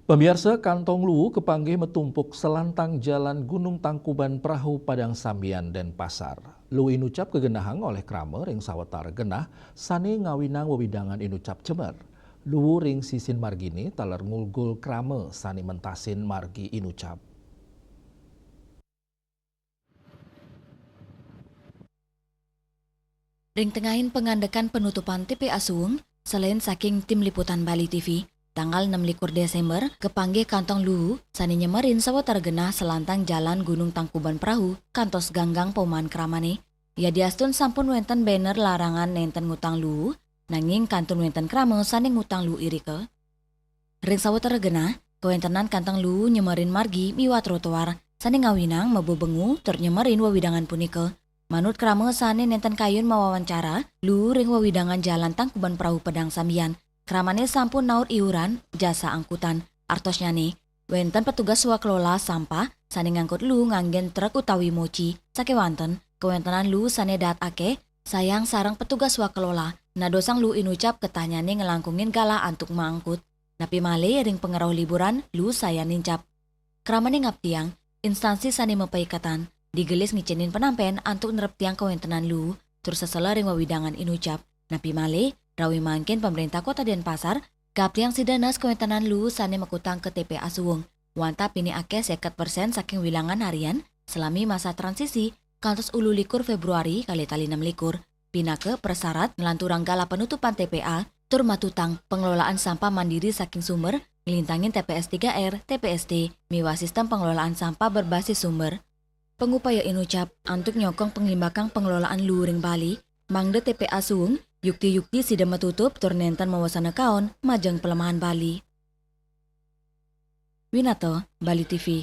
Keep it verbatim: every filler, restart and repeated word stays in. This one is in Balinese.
Pamiarsa, kantong luu kapanggih matumpuk salantang jalan Gunung Tangkuban Perahu, Padang Sambian, Denpasar. Luu inucap kagenahang olih krama ring sawatara genah sané ngawinang wewidangan inucap cemer. Luu ring sisin marginé taler ngulgul krama sané mentasin margi inucap. Ring tengahin pangandekan panutupan T P A Suwung, selain saking Tim Liputan Bali T V, tanggal enam likur Desember, kapanggih kantong luu sané nyemerin sawatara genah salantang jalan Gunung Tangkuban Perahu kantos ganggang paumahan kramané. Yadiastun sampun wénten banner larangan nénten ngutang luu, nanging kantun wénten krama sané ngutang luu irika. Ring sawatara genah, kawéntenan kantong luu nyemerin margi miwah trotoar, sané ngawinang mabebengu tur nyemerin wewidangan punika. Manut krama sané nénten kayun mawawancara, luu ring wewidangan Jalan Tangkuban Perahu Padang Sambian, kramané sampun naur iuran jasa angkutan. Artosnyané, wénten petugas swakelola sampah sané ngangkut luu nganggén truk utawi mochi, sakéwanten kawéntenan luu sané daat akéh, sayang sareng petugas swakelola nadosang luu inucap ketahnnyané nglangkungin galah antuk maangkut. Napi malih ring pangrauh liburan, luu sayan nincap. Kramané ngaptiang, instansi sané mapaiketan, digelis ngicénin panampén antuk nreptiang kawéntenan luu, tur sesela ring wewidangan inucap. Napi malih, rawi mangkin Pamréntah Kota Denpasar, kaptiang sida nas kawéntenan luu sané makutang ka T P A Suwung. Wantah pinih akéh séket persén saking wilangan harian, salami masa transisi, kantos ulu likur Fébruari kalih tali enam likur. Pinaka prasyarat nglanturang galah panutupan T P A, tur matutang pengelolaan sampah mandiri saking sumber, nglintangin T P S tiga R, T P S T, miwah sistem pengelolaan sampah berbasis sumber. Pangupaya inucap antuk nyokong panglimbakang pengelolaan luu ring Bali, mangda T P A Suwung, yukti-yukti sida matutup tur nénten mawasana kaon majeng pelemahan Bali. Winata, Bali T V.